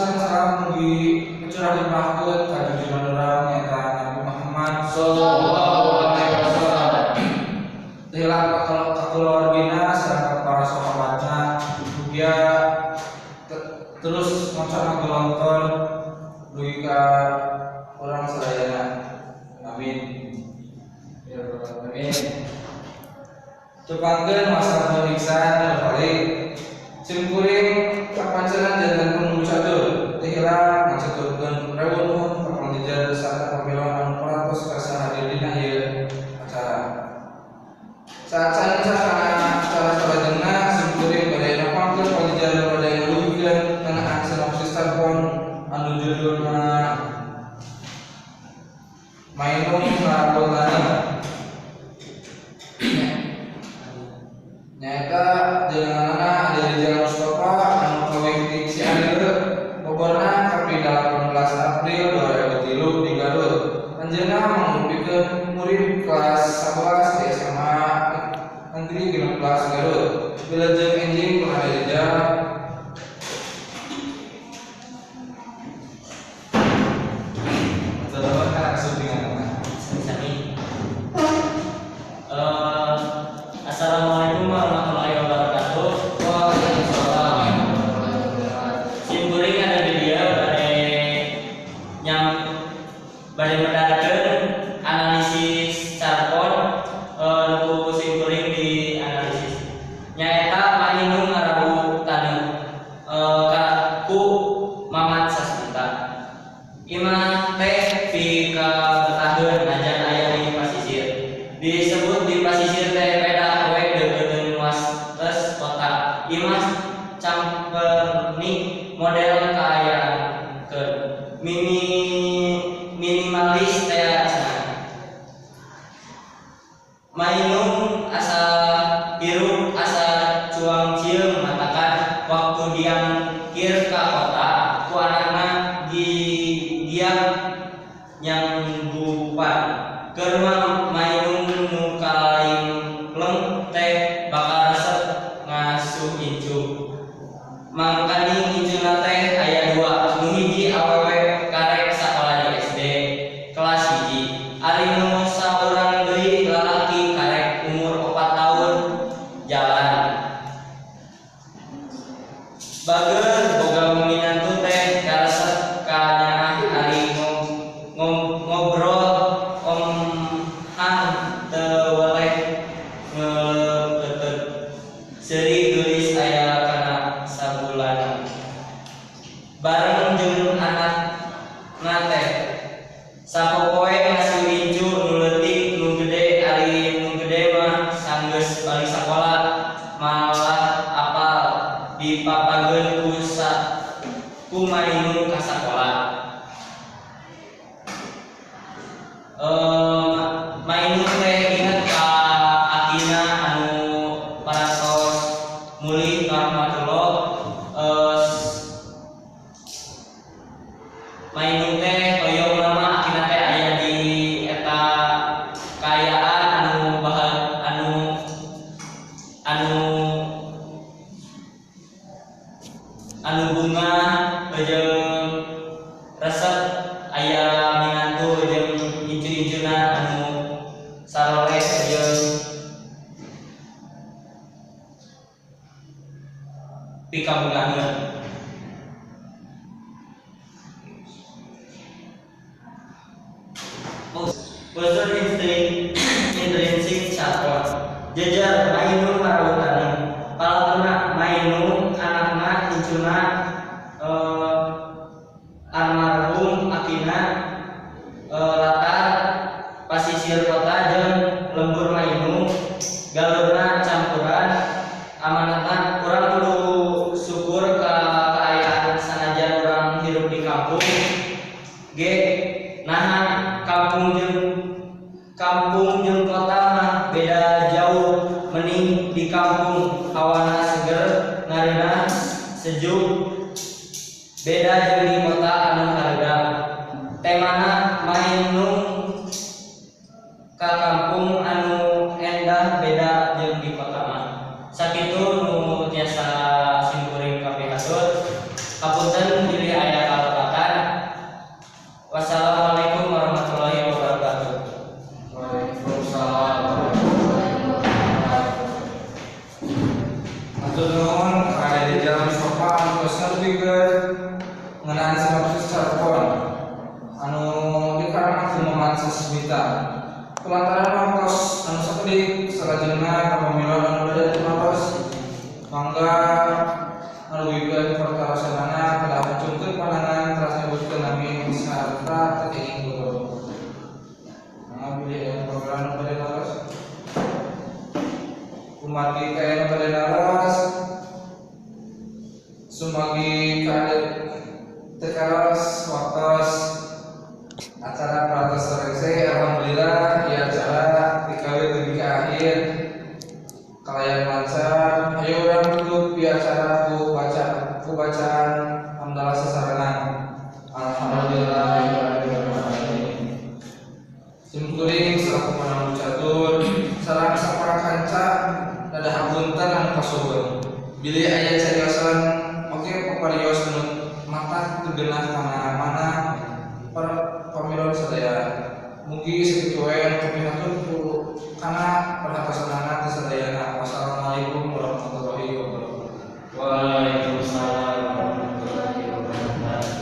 sareng salam mugi kacurah limpahkeun ka junjungan urang nyaeta Nabi Muhammad sallallahu alaihi wasallam. Teu hilap ka kulawargina sareng ka para sahabatna mugia terus ngocor ngagelontor dugi ka urang sadayana. Amin. Ya rabbal alamin. Tepangkeun masa pemeriksaan balik simkuring kapancenan janten penunggu catur teu hilap ngacaturkeun rewu nuhun ka pangjejer sarta pamilon anu parantos kersa hadir dina ieu acara. Saacan kana acara salajengna simkuring bade nepangkeun pangjejer bade ngalugikeun ngeunaan sinopsis telepon anu judulna Mainung Ngarawu Taneuh. Nyaeta jenenganana Ade Rijal Mustafa anu kawih ti Cianjur, Bogorna kapi 18 April 2003 di Garut. Anjeunna mangrupikeun murid kelas 11 di SMA Negeri 16 Garut. Wilujeng enjing ku Ade Rijal. Assalamualaikum warahmatullahi wabarakatuh. Waalaikumsalam. Simkuring ada di dia bade nyam bade medalkeun analisis carpon nu simkuring di analisis. Nyaeta Mainung Ngarawu Taneuh ku Mamat Sasmita. Imah teh pikabetaheun najan aya di pasisir. Disebut di pasisir teh pedah we deukeutkeun wastes kota. Imah camperni model kaayaankeun. Minimalis teh cenah. Mainung asa hirup asa cuang cieung matakan waktu diangkir ka kota ku anakna gigiang nyanggupan. Keur mah Mainung nu kalimpleng teh bakal resep ngasuh incu. Mangkaning incuna teh aya dua, nu hiji awewe karek sakola di SD kelas 1. Ari nu saurang deui lalaki karek umur 4 tahun jalan. Bageur boga minantu teh karesep ka nyaah ari ngobrol omhang teu weleh ngeleukeutkeun. Seuri geulis aya kana sabulanan. Bareng jeung anakna teh. Sapopoe ngasuh incu nu leutik nu gede, ari nu gede mah sanggeus balik sakola malah apal dipapageun ku Mainung ka sakola. Mainung teh inget ka akina anu parantos mulih ka rahmatullah. Mainung teh hoyong mah akina teh aya di eta kaayaan anu bahag anu anu anu bunga jeung resep aya minantu jeung incu-incuna anu saroleh jeung pikabungaheun. Postur intrinsik carpon. Jejer Mainung Ngarawu Taneuh. Palakuna Mainung anakna incuna almarhum akina latar pasisir kota jeung lembur Mainung galurna campuran amanatna urang kudu syukur ka kaayaan sanajan urang hirup di kampung ge naha kampung jeung kota mah beda jauh. Mending di kampung hawana seger ngareunah sejuk beda jeung di kota anu hareudang. Temana Mainung ka kampung anu endah beda jeung di kota mah. Sakitu nu tiasa simkuring kapihatur. Kapunten bilih aya ngeunaan sinopsis carpon anu dikarang ku Maman Sasmita. Kulantaran waktos anu sakedik salajengna ka pamilon anu bade tumaros mangga ngalugikeun pertarosanana kedah ngacungkeun pandangan teras nyebutkeun nami sarta teu kenging goro. Mangga bilih aya pamilan anu bade naros. Kumargi kaya anu bade naros sumagi kade teu karaos waktos acara pratos selesai. Alhamdulillah ya acara dikawin dugi ka akhir kalayan lancar. Ayo urang tutup ieu acara ku baca ku bacaan hamdalah sasarengan. Alhamdulillahirabbil alamin. Sim kuring selaku panambu catur sareng sapara kanca rada hapunten anu kasuhun. Bilih aya cariosan oge paparios anu mata teu geunah kana mana para pamilon sadaya. Mugi sakitu wae anu kapihatur ku kana perhatosanana ti sadayana. Wassalamualaikum warahmatullahi wabarakatuh. Waalaikumsalam warahmatullahi wabarakatuh.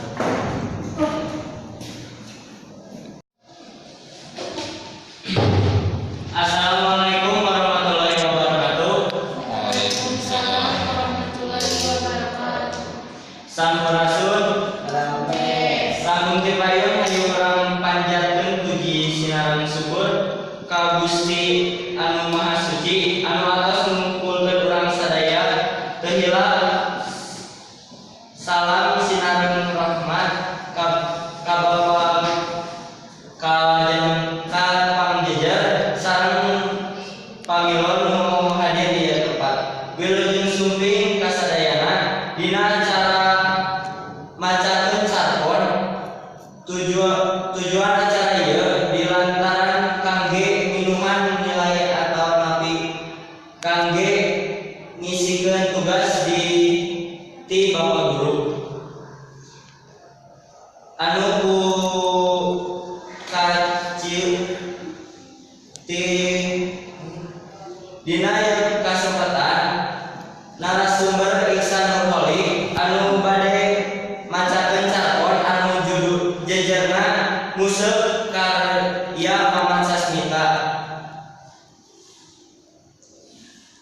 Assalamualaikum warahmatullahi wabarakatuh. Waalaikumsalam warahmatullahi wabarakatuh. Sampurasun. Sampun ti payun hayu urang panjatkeun puji sinareng syukur ka Gusti anu Maha Suci anu atos ngumpulkeun urang sadaya teu hilap salam sinareng rahmat ka ka Bapa ka ka pangjejer sareng pamilon nu hadir di ieu tempat. Wilujeng sumping kasadayana dina acara macakeun carpon. Tujuan acara ieu dilantaran kangge minuman nilai atau napi kangge ngisikeun tugas di ti Bapak Guru anu ku kacil ti dina ieu kasempatan narasumber Iksan Nurholik anu bade macakeun carpon anu judul jejerna Nguseup karya Maman Sasmita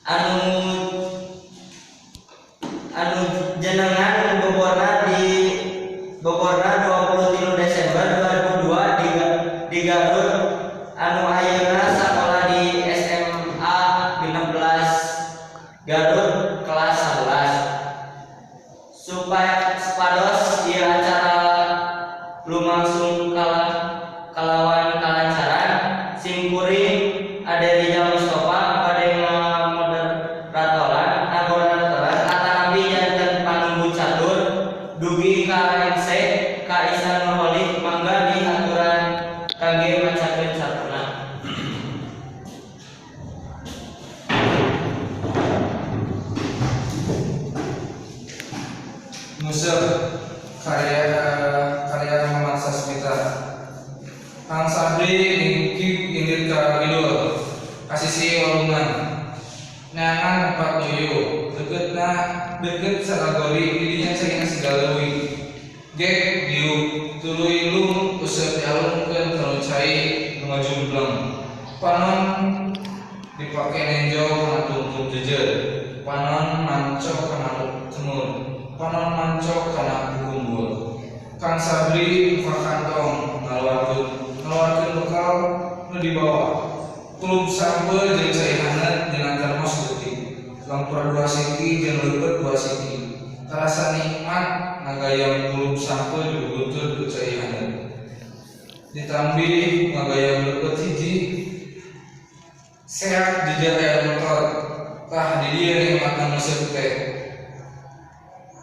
anu anu jenengan boborna di boborna 23 Desember 2002 di Garut anu ayeuna sakola di SMA 16 Garut kelas 11 supaya supados ieu acara lumangsung kalawan kalancaran sim kuring Ade Rizal Mustofa bade ngamoderatoran atanapi janten panumbu catur dugi ka MC ka Ihsan Nurholik mangga dihaturan kangge macakeun carponna. Nguseup karya karya Maman Sasmita. Kang Sabri ningkik indit ka kidul ka sisi walungan. Neangan tempat nuyu deketna deket saragori didinya caina siga leuwi. Gek diuk tuluy lung useup dialungkeun kana cai nu ngajumpleng. Panon dipake nenjo kana tungtung jejer. Panon mancok kana temur. Panon mancok kana kukumbul. Kang Sabri muka kantong ngaluarkeun bekal nu dibawa. Kulub sampeu jeung cai haneut dina termos leutik. Lampura 2 siki jeung leupeut 2 siki. Tarasa nikmat ngagayam kulub sampeu dibubutur ku cai haneut. Ditambih ngagayam leupeut hiji seak jejer aya motor. Tah di dieu nikmatna nguseup teh.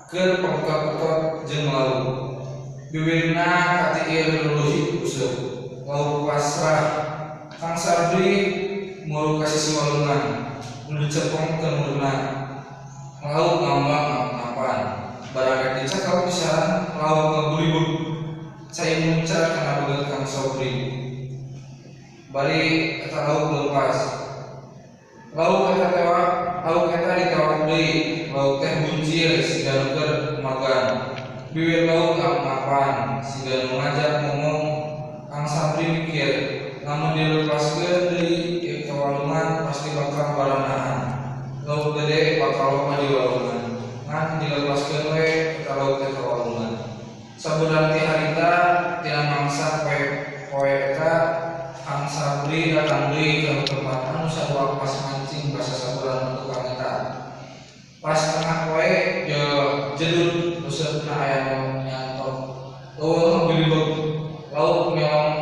Keur pabuka-buka jeung lauk. Bibirna katiir luluhit useup. Lauk pasrah. Kang Sabri muru ka sisi walungan nu dicepongkeun murna. Lauk ngambang ngap-ngapan. Barang rek dicekal pisan lauk ngagulibug. Cai muncar kana beungeut Kang Sobri. Bari eta lauk leupas. Lauk eta tewak, lauk eta ditewak deui. Lauk teh buncir siga nu keur magan. Biwir lauk mapan siga nu ngajak ngomong. Kang Sabri mikir, lamun dilepaskeun deui ieu ka walungan pasti bakal baranaan. Lauk gede bakal loba di walungan. Ngan dilepaskeun we eta lauk teh ka walungan. Sabulan ti harita tina mangsa poe eta Kang Sabri datang deui ka tempat anu sarua pas mancing basa sabulan tukang eta. Pas tengah poe jedut useupna aya nu nyantok. Leuweung bilibeg, lauk nyolong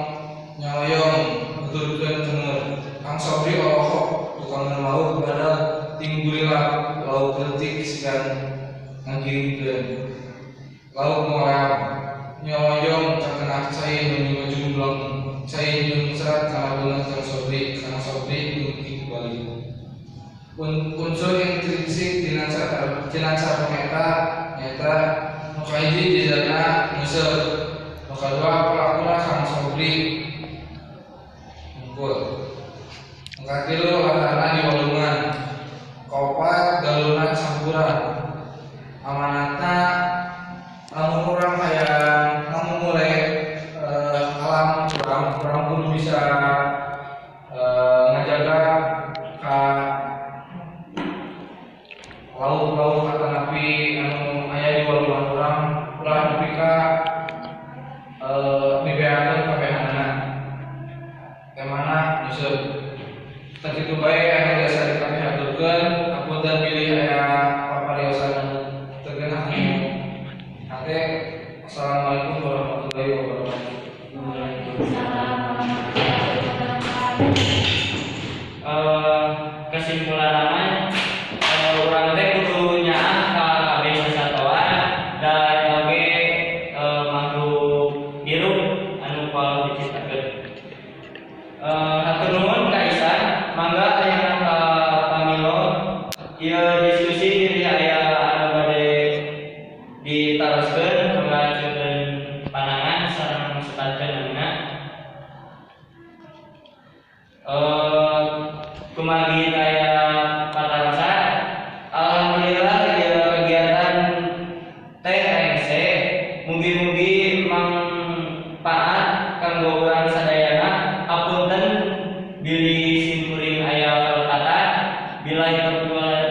nyaloyong nuturkeun ceneur. Kang Sobri olohok tukangan lauk badag ting gurilap lauk leutik siga ngagiringkeun. Lauk moleang nyoloyong kakenah cai nu ngajumbleng, cai nu serat kana beungeut Kang Sobri. Kang Sobri lungkih balik. Unsur intrinsik dina carita eta nyaeta nu kahiji jejerna ngeuseub, nu kadua palakuna Kang Sobri hungkul, nu katilu latarna di walungan, kaopat galurna campuran. Amanatna lamun urang hayang ngamumule alam urang kudu bisa ngajaga ka lauk-lauk atanapi anu aya di walungan urang ulah nepi ka dibeakeun kabehanana. Temana ngeuseub. Tah kitu bae anu biasa dikapihaturkeun, hapunten bilih aya papariosan anu teu genah anu hate. Assalamualaikum warahmatullahi wabarakatuh. Waalaikumsalam warahmatullahi wabarakatuh. Kesimpulan urang teh kudu nyaah ka kabeh sasatoan dan oge makhluk hirup anu ku Allah diciptakeun. Hatur nuhun ka Isan, mangga ayeuna ka Pamilo. Ieu diskusi bilih aya anu bade ditaroskeun, mangga pandangan sareng sebatkeun namina. Kumargi aya patarosan. Alhamdulillah ieu kegiatan TMC mugi-mugi mangpaat kanggo urang sadayana. Hapunten bilih simkuring aya kalepatan. Billahi taufiq wal